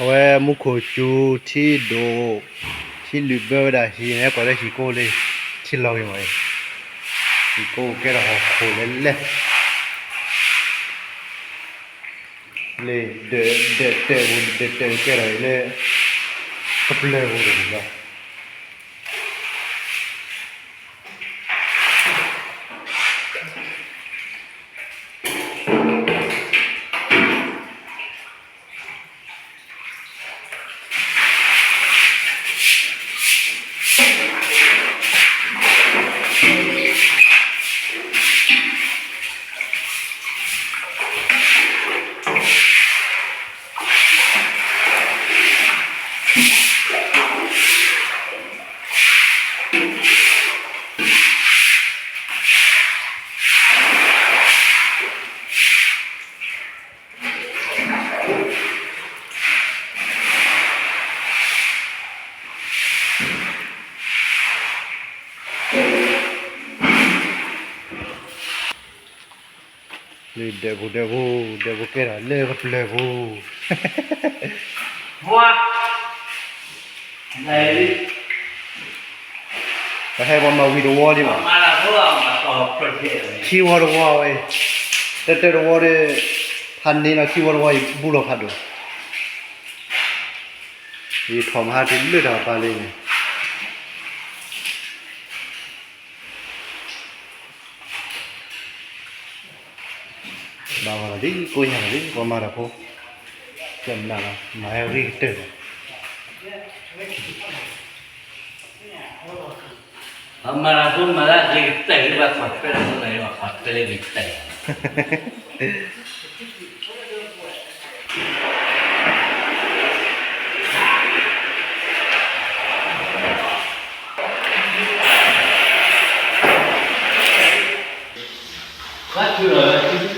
အဝဲမူခိၣ်စူၤ ထံဒိၣ် ထံလုာ်ဘၢဝဲဒၣ်ဟံၣ်န့ၣ် ကွၢ်လၢဟံၣ်ကိၢ်လံ, ထံလီၤဂ့ၤမးအံၤ, ဟံၣ်ကိၢ်ကဲထီၣ်ဟီၣ်ခိၣ်လဲၣ်လဲၣ်, လၢဒၢးဒၢးတၢၢ်ပူၤ ဒၢးတၢၢ်ကဲထီၣ်အံၤလၢ ကပျၢၤပူၤတဘျီ လၢဒၢးပူၤဒၢးပူၤ ဒၢးပူၤကဲထီၣ်လၢကပျၢၤပူၤ, ပဟဲပှၤမၤဝံၤတဝီဒံးဘၣ်, ခံဝီတဝီဝဲ, တၢၢ်တၢၢ်တဝီဒီး ဖးန့ၢ်လီၤ ခံဝီတဝီအံၤ ဘူးလီၤဖးဒိၣ်, ယထီၣ်မဟါတုၤလၢတၢ်ပာ်လံန့ၣ် ဘၣ်ဂီၢ်လီၤဒ်ကိးညါလီၤဒ် ပှၤမၤတၢ်ဖိ, ကနၣ်လီၤ မၤဟဲဂ့ၤကတၢၢ်လီၤ, မၤတၢ်ဖိမၤလၢဂ့ၤကတၢၢ် ဘၣ်ကွၢ်ထွဲတၢ်ဖိန့ၣ် ဘၣ်ကွၢ်ထွဲလၢဂ့ၤကတၢၢ်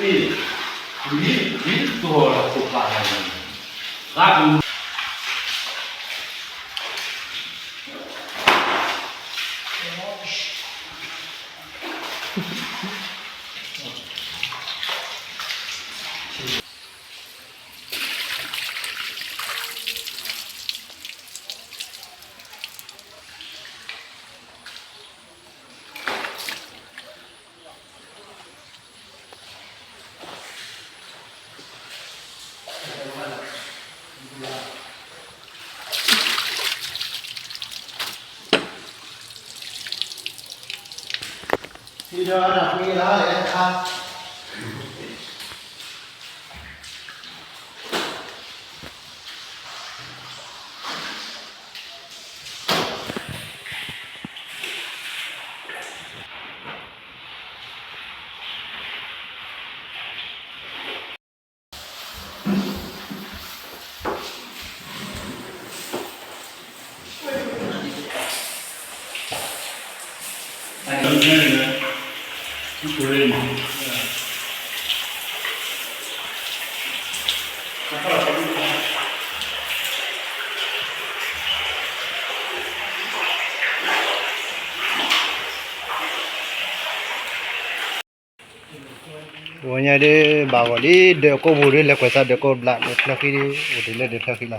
ဘၣ်ထွဲလီၤလၢခံသ့ၣ်, ဒ်သိးလၢခိၣ်ဖးလီၤန့ၣ်, ဘၣ် ဝဲညါဒ်ဘၣ်ဂီၢ်လံ ဒၢးကိၢ်ပူၤဒ် လဲၤကွဲးသးဒၢးကိၢ်ဘျး ဒၢးဖျၢၣ်ဃံဒ် အိၣ်ဒ်လၢဒၢးဖျၢၣ်ဃံလီၤ.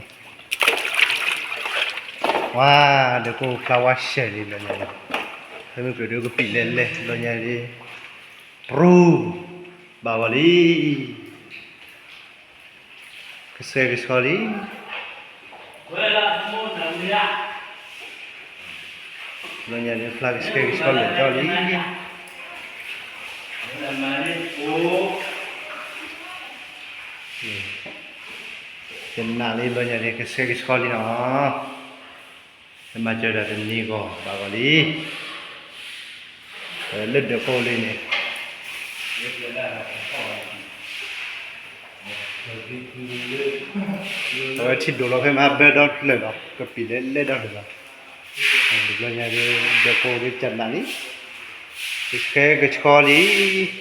ဝါ, ဒၢးကိၢ်ဖျါဝါရှဲလံလီၤညါန့ၣ်, ဖဲမုၢ်ကၢၢ်ဒုးကပံာ်လဲၣ်လဲၣ်လီၤညါဒ်, ပြူ, ဘၣ်ဂီၢ်လံ ကဆှဲကဆှီလံ. လီၤညါန့ၣ် ဖျါကဆှဲကဆှီလၢာ်ကၠီလံ. ကနၣ်လံ လီၤညါန့ၣ် ကဆှဲကဆှီလံနီၤ. ဟဲမၤစၢၤတၢ်တနံၤဂီၢ် ဘၣ်ဂီၢ်လံ. လၢဒၢးကိၢ်လံန့ၣ် အဝဲထံဒိၣ်လီၤဖဲမဟါဘၢဒီဖျၢၣ်လီၤ ကပံာ်လဲၣ်လဲၣ်ဒီဖျၢၣ်လီၤ. တဘျီညါဒ် ဒၢးကိၢ်ဒ်ကနၣ်လံ ကဆှဲကဆှီလံ.